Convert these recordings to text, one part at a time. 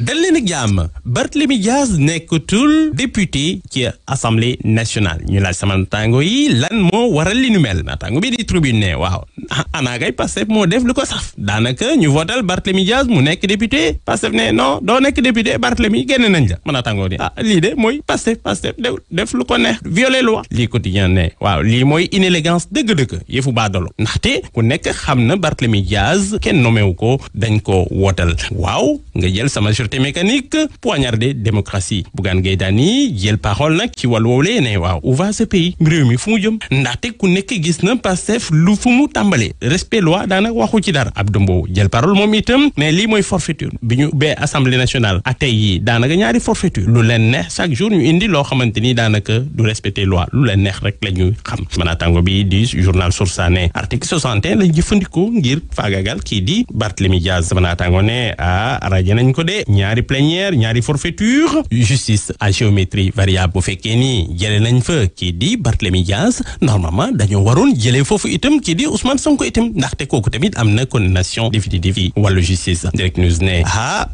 dal leen ak jàmm Barthélémy Dias nekkatul député ci assemblée nationale ñu laaj sama naataango yi lan moo waral li nu mel naataango bi di tribune ne waaw ana kay Pastef moo def lu ko saf daanaka ñu votal Barthélémy Dias mu nekk député Pastef ne non doo nekk député Barthélémy génn nañ la ma naataango ni lii de mooy Pastef def lu ko neex violer loi lii quotidien ne waaw lii mooy inélégance dëgg-dëgg yëfu baadolo ndaxte ku nekk xam na Barthélémy Dias kenn nomewu ko dañ ko wootal waaw nga jël sama mécanique poignarder démocratie Bougane Gueye Dany jël parole nag ci wàllu woowule ne waaw où va ce pays réew mi fu mu jëm ndaxte ku nekk gis na Pastef lu fu mu tàmbalee respect loi daanaka waxu ci dara Abdou Mbow jël parole moom itam mais lii mooy forfaiture bi ñu bee assemblée nationale ak tey yi daanaka ñaari forfaiture lu leen neex chaque jour ñu indi loo xamante ni daanaka du respecter loi lu leen neex rek la ñuy xam manatango bi di journal Source A ne article 61 lañ jëfandikoo ngir faagagal kii di Barthélémy Dias manatango ne rajo nañ ko de ñaari plénière ñaari forfaiture justice à géométrie variable bu fekkee ni jëlee nañ fa kii di Barthélémy Dias normalement dañoo waroon jëlee foofu itam kii di Ousmane Sonko itam ndaxte kooku tamit am na condamnation définitive yi wàllu justice Direct News ne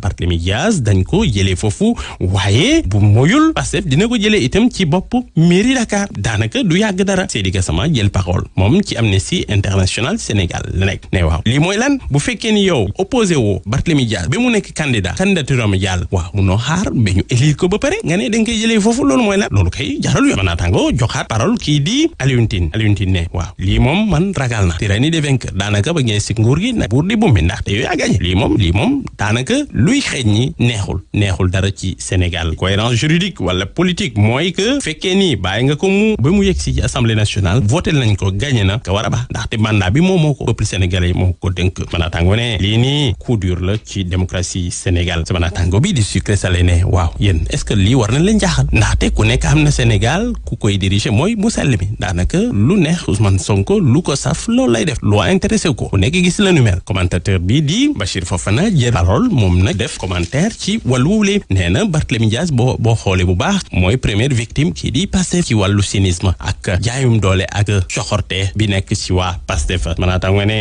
Barthélémy Dias dañ ko jëlee foofu waaye bu moyul Pastef dina ko jëlee itam ci bopp mairie Dakar daanaka du yàgg dara Seydi Gassama jël parole moom ci Amnesty International Sénégal la nekk ne waaw lii mooy lan bu fekkee ni yow opposé woo Barthélémy Dias ba mu nekk candidature am jàll waaw munoo xaar ba ñu élire ko ba pare nga ne da nga koy jëlee foofu loolu mooy lan loolu kay jaral yoon naataango joxaat parole kii di Alioune Tine ne waaw lii moom man ragal na tyrannie des vainqueurs daanaka ba ngeen si nguur gi nag buur di bumbi ndaxte yooyu yaa gagné lii moom daanaka luy xeeñ ñi neexul dara ci Sénégal cohérence juridique wala politique mooy que fekkee nii bàyyi nga ko ba mu yegg si ci assemblée nationale voté nañ ko gagné na ka war a baax ndaxte mandat bi moo ko peuple sénégalais moo ko dénk naataango ne lii nii coup dur la ci démocratie Sénégal sama naataango bi di sucré salé ne waaw yéen est-ce que lii war na leen jaaxal ndaxte ku nekk xam na Sénégal ku koy diriger mooy mu sell mi daanaka lu neex Ousmane Sonko lu ko saf loolu lay def loo intéressé ko ku nekk gis la nu mel commentateur bi di Bachir Fofana jël parole moom nag def commentaire ci wàllu wuule nee na Barthélémy Dias boo xoolee bu baax mooy première victime kii di Pastef ci wàllu cynisme ak jaayum doole ak coxorte bi nekk ci waa Pastef maanaam nga ne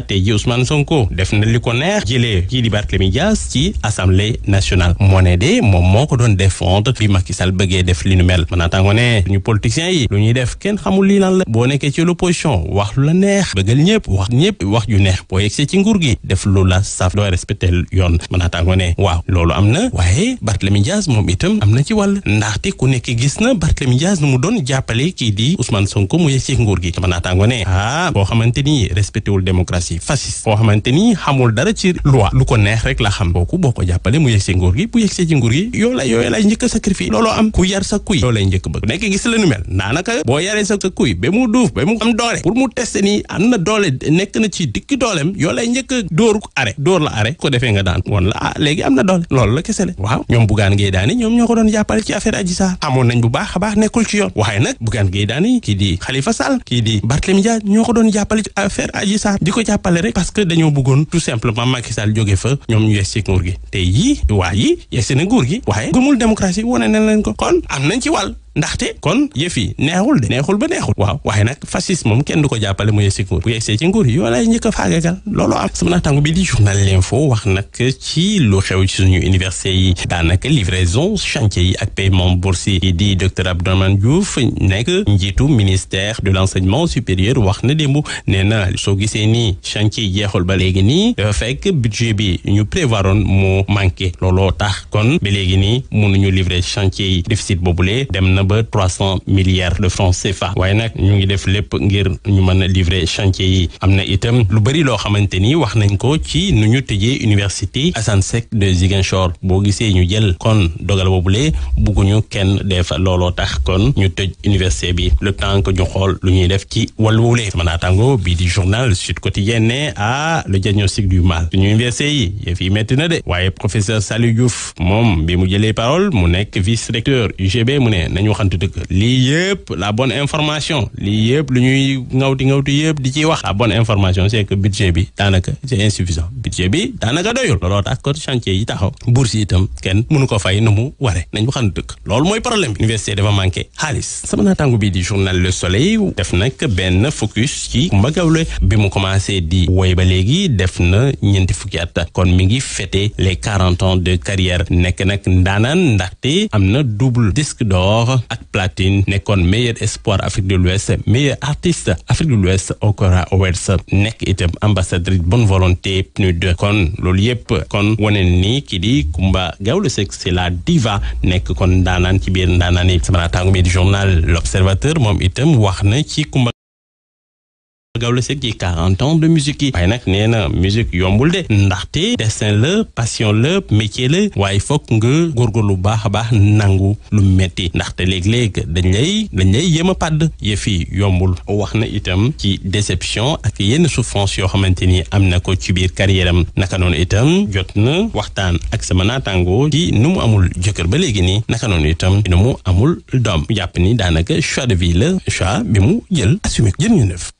tey ji Ousmane Sonko def na li ko neex jëlee kii di Barthélémy Dias ci assemblée nationale moo ne de moom moo ko doon défendre bi Macky Sall bëggee def li nu mel maanaam ne ñu politiciens yi lu ñuy def kenn xamul lii lan la boo nekkee ci l'opposition wax lu la neex bëggal ñëpp wax ju neex boo yegsee ci nguur gi def lu la saf doo respecté yoon maanaam ne waaw loolu am na waaye Barthélémy Dias moom itam am na ci wàll ndaxte ku nekk gis na Barthélémy Dias nu mu doon jàppale kii di Ousmane Sonko mu yegg ci nguur gi maanaam ne boo xamante ni respecté wul démocratie fasciste boo xamante ni xamul dara ci loi lu ko neex rek la xam boo ko jàppale mu yegg ci nguur gi bu yegg ci nguur gi yow lay njëkk a sacrifice looloo am ku yar sa kuy yow lay njëkk bëgg nekk gis la nu mel naanaka boo yaree sa kuy ba mu duuf ba mu am doole pour mu tester ni am na doole nekk na ci dikki dooleem yow lay njëkk a dóor la arrêt ko defee nga daan woon la léegi am na doole loolu la kese la waaw ñoom Bougane Gueye Dany ñoom ñoo ko doon jàppale ci affaire Adji Sarr amoon nañ bu baax a baax nekkul ci yoon waaye nag Bougane Gueye Dany kii di Khalifa Sall kii di Barthélémy Dias ñoo ko doon jàppale ci affaire Adji Sarr di ko jàppale rek parce que dañoo bëggoon tout simplement Macky Sall jóge fa ñoom ñu yegg ci nguur gi tey yii waa yi yegg ci na nguur gi waaye gëmul démocratie wane na leen ko kon am nañ ci wàll ndaxte kon yëf yi neexul ba neexul waaw waaye nag fascisme moom kenn du ko jàppale mu yegg ci nguur bu yegsee ci nguur yi yoo lay njëkk a faagagal loolu am sama naataango bi di journal L'Info wax nag ci lu xew ci suñu université yi daanaka livraison chantier yi ak paiement bourse yi di docteur Abdourahmane Diouf nekk njiitu ministère de l'enseignement supérieur wax na démb nee na soo gisee nii chantier yi jeexul ba léegi nii dafa fekk budget bi ñu prévoiroon moo manqué looloo tax kon ba léegi nii mënuñu livrer chantier yi déficit boobule dem na ba 300 milliards de francs CFA waaye nag ñu ngi def lépp ngir ñu mën a livrer chantier yi am na itam lu bëri loo xamante ni wax nañ ko ci nu ñu tëjee université Assane Seck de Ziguinchor boo gisee ñu jël kon dogal boobule bugguñu kenn def looloo tax kon ñu tëj université bi le temps que ñu xool lu ñuy def ci wàllu wule sama naataango bii di journal Sud Quotidien ne le diagnostic du mal suñu université yi yëf yi métti na de waaye professeur Saliou Diouf moom bi mu jëlee parole mu nekk vice recteur UGB mu ne nañu waxante dëgg lii yëpp la bonne information lii yëpp lu ñuy ngawti yëpp di ciy wax la bonne information c'est que budget bi daanaka c'est insuffisant budget bi daanaka doyul looloo tax kon chantier yi taxaw bourse yi itam kenn mënu ko fay na mu ware nañ waxan dëkk loolu mooy problème bi université dafa manqué xaalis sama naataango bi di journal Le Soleil def nag benn focus ci Coumba Gawlo bi mu commencé di woy ba léegi def na ñeenti fukki at kon mi ngi fêté les 40 ans de carrière nekk nag ndaanaan ndaxte am na double disque d'or ak platine nekkoon meilleur espoir Afrique de l'Ouest meilleur artiste Afrique de l'Ouest au Kora Awards nekk itam ambassadrice bonne volonté PNUD kon loolu yëpp kon wane ni ki di Coumba Gawlo Seck c'est la diva nekk kon ndaanaan ci biir ndaanaan yi sama naataango bi di journal L'Observateur moom itam wax na ci Coumba Gawlo Seck ci 40 ans de musique yi waaye nag nee na musique yombul de ndaxte destin la passion la métier la waaye fokk nga góorgóorlu baax a baax nangu lu metti ndaxte léeg-léeg dañ lay yéem a pàdd yëfi yombul wax na itam ci déception ak yenn souffrance yoo xamante ni am na ko ci biir carrière am naka noonu itam jot na waxtaan ak sama naataango ci nu mu amul jëkkër ba léegi nii naka noonu itam nu mu amul doom jàpp ni daanaka choix de vie la choix bi mu jël assumé jën ñu neuf